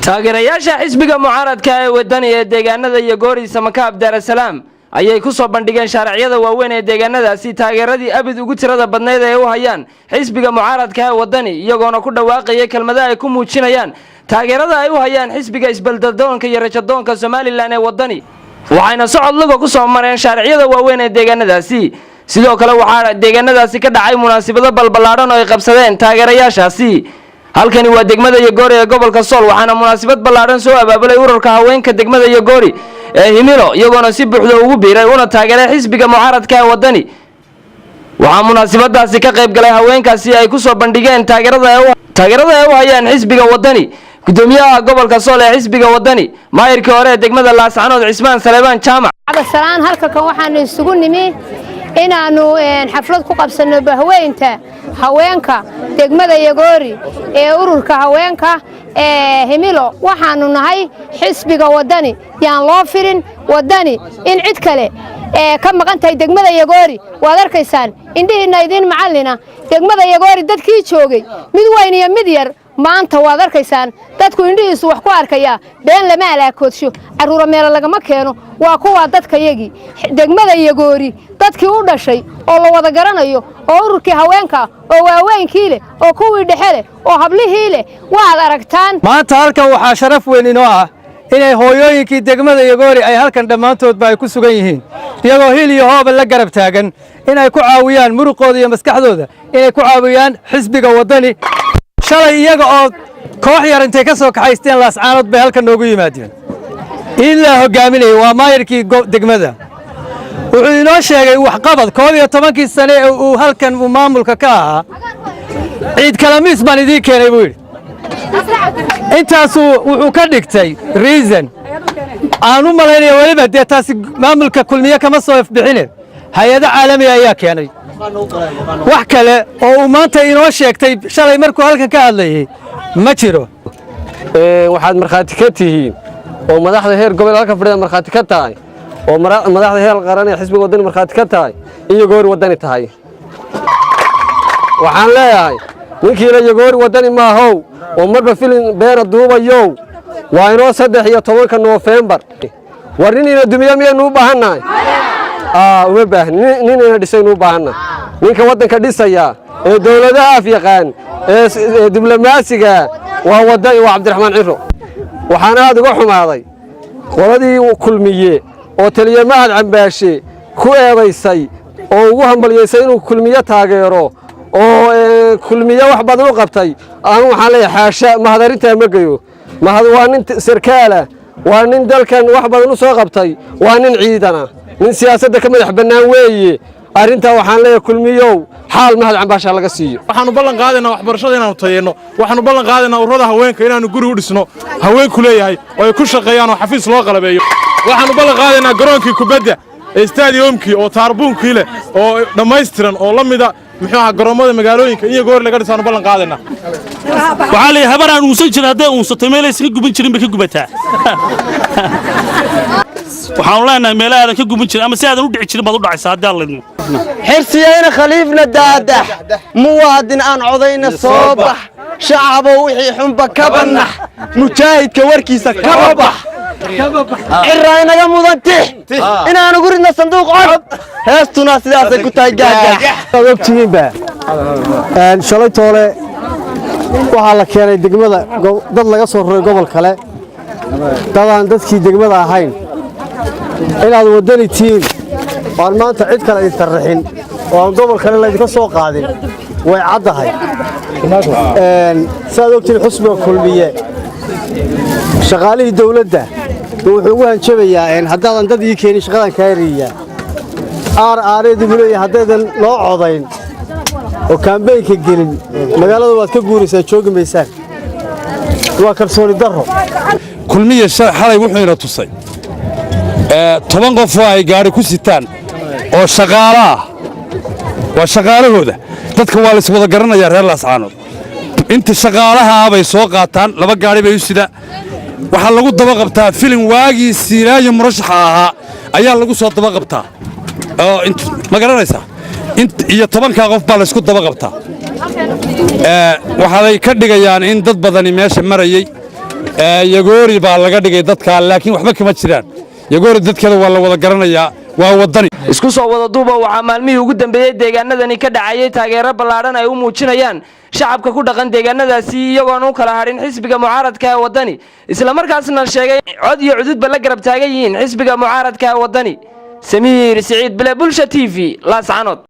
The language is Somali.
Taageerayaasha xisbiga mucaaradka ee Wadani ee deegaanada Yogoori, Samakaab, Daarasalaam ayay ku soo bandhigeen shaariciyada waaweyn ee deegaanadaasi taageeradii abid ugu tirada badnayd ee u hayaan xisbiga mucaaradka ee Wadani, iyagoona ku dhawaaqaya kelmadaha ay ku muujinayaan taageerada ay u hayaan xisbiga isbeldeldoonka iyo rajadoonka Somaliland ee Wadani. Waxayna socod luga ku soo mareen shaariciyada waaweyn ee deegaanadaasi. Sidoo kale waxaa deegaanadaasi ka dhacay munaasabado balballaadhan oo ay qabsadeen taageerayaashaasi. Halkani waa degmada Yogoori ee gobolka Sool, waxaana munaasabad ballaadhan soo abaabulay ururka haweenka degmada Yogoori ee Himilo, iyagoona si buuxda ugu biiray una taageeray xisbiga mucaaradka ee Wadani. Waxaa munaasabadaasi ka qayb galay haweenkaasi ay ku soo bandhigeen taageerada ay u hayaan xisbiga Wadani gudoomiyaha gobolka Sool ee xisbiga Wadani, maayirkii hore ee degmada Laascanood, Cismaan Saleebaan Jaamac. Cabdisalaan, halka kan waxaanu isugu nimi inaannu xaflad ku qabsanno bahweynta haweenka degmada Yagoori ee ururka haweenka ee Himilo. Waxaannu nahay xisbiga Waddani. Yaan loo firin Waddani in cid kale ee ka maqan tahay degmada Yagoori. Waad arkaysaan, indhihiinna idiin macallina. Degmada Yagoori dadkii joogay, mid weyn iyo mid yar, maanta waad arkaysaan. Dadku indhihiisu wax ku arkayaa. Been lama alaakoodsho, carruura meelo lagama keeno. Waa kuwaa dadkayagii degmada Yagoori, dadkii u dhashay oo la wada garanayo, oo ururkii haweenka, oo waaweynkii leh, oo kuwii dhexe leh, oo hablihii leh, waad aragtaan. Maanta halkan waxaa sharaf weyn inoo ah inay hooyooyinkii degmada Yagoori ay halkan dhammaantoodba ay ku sugan yihiin, iyagoo hil iyo hooba la garab taagan inay ku caawiyaan muruqooda iyo maskaxdooda, inay ku caawiyaan xisbiga Waddani. Shalay iyaga oo koox yar intay ka soo kaxaysteen Laascaanood bay halkan noogu yimaadeen. Ilaa hoggaaminayay waa maayirkii degmada. Wuxuu inoo sheegay waxqabad 11-kii sane ee uu halkan uu maamulka ka ahaa. "Ciid kalamiis baan idiin keenay," buu yidhi. Intaasuu wuxuu ka dhigtay reason aan u malaynaya. Weliba dee taasi maamulka Kulmiye kama soo ifbixine, hay-ado caalamiga ayaa keenay. Wax kale oo uu maanta inoo sheegtay shalay markuu halkan ka hadlayey ma jiro. Waxaad markhaati ka tihiin oo madaxda heer gobol halka fadhida markhaati ka tahay, oo madaxda heer qaran ee xisbiga Waddani markhaati ka tahay in Yagoori Waddani tahay. Waxaan leeyahay, ninkiina Yagoori Waddani maahow oo marba filin beena duubayow, waa inoo 13-ka Noofembar. War nin ina dumiya miyaynu u baahannahay? Uma baahni. Nin ina dhisaynu u baahannahay. Ninka waddanka dhisaya ee dowladaha af yaqaan ee diblomaasiga waa Waddani, waa Cabdiraxmaan Ciro. Waxaan aad uga xumaaday qoladii Kulmiye oo taliye Mahad Cambaashe ku eedaysay oo ugu hambalyaysay inuu Kulmiye taageero oo Kulmiye wax badan u qabtay. Anu waxaan leeyahay, xaasha, Mahad arrintaa ma geyo. Mahad waa nin sarkaala, waa nin dalkan wax badan u soo qabtay, waa nin ciidana, nin siyaasadda ka madax bannaan weeye. Arrintaa waxaan leeyahay, Kulmiyow, xaal Mahad Cambaasha laga siiyo. Waxaannu ballan qaadaynaa waxbarashada inaannu tayeenno. Waxaannu ballan qaadaynaa ururada haweenka inaannu guri u dhisno haweenku leeyahay oo ay ku shaqeeyaan oo xafiis loo qalabeeyo. Waxaannu ballan qaadaynaa garoonkii kubadda ee stadiumkii oo taarbuunkii leh oo dhammaystiran oo la mida, muxuu ahaa, garoommada magaalooyinka in Yagoori laga dhisaanu ballan qaadaynaa. Waxaa la habar aan uunsan jirin hadday uunsatay, meel aysan ka guban jirin bay ka gubataa. Waxaanu leenahay, meelo aadan ka guban jirin ama si aadan u dhici jirin baad u dhacaysaa haddii aan laydmo. Xirsiyayna Khaliifna daadax, muwaadin aan codayna soo bax. Shacabow, wixii xunba kaba nax, mujaahidka warkiisa kaba bax. Ciraa inaga mudan tix inaan ugu ridna sanduuq cod, heestuna sidaasay ku tahay gaagax. Waad ogtihiinba, shalay toole waxaa la keenay degmada dad laga soo roray gobol kale, dadaan dadkii degmada ahayn. Inaad Waddani tihiin oo aan maanta cid kale idin tarrixin oo aan gobol kale laydinka soo qaadin way caddahay. Siaad ogtihiin, xusbiga Kulmiye shaqaalihii dawladda wuxuu ugu hanjabayaa, "Haddaadan dad ii keenin, shaqadan kaa eriyaa." Aar aareedu buu leeyahay, "Haddaydan noo codayn oo campaignka gelin, magaalada waad ka guuraysaa, joogi maysaan." Waa kalsooni darro. Kulmiye xalay wuxuu ina tusay 10 qof oo ay gaadhi ku sitaan oo shaqaalo ah. Waa shaqaalahooda. Dadka waa lays wada garanayaa reer Laascaanood. Inta shaqaalaha ah bay soo qaataan, laba gaadhi bay u sida. Waxaa lagu daba qabtaa filin waagii Siilaayo murashaxa ahaa ayaa lagu soo daba qabtaa. Ma garanaysaa? Iyo 10-kaa qof baa laysku daba qabtaa. Waxaay ka dhigayaan in dad badani meesha marayey. Yagoori baa laga dhigay dadka, laakiin waxba kama jiraan. Yagoori dadkeeda waa la wada garanayaa, waa Waddani. Isku soo wada duuba, waxaa maalmihii ugu dambeeyey deegaanadani ka dhacayay taageero ballaadhan ay u muujinayaan shacabka ku dhaqan deegaanadaasi, iyagoon u kala hadhin xisbiga mucaaradka ee Waddani, islamarkaasna sheegay cod iyo cududba la garab taagan yihiin xisbiga mucaaradka ee Waddani. Samiir Siciid Bile, Bulsha TV, Laascanood.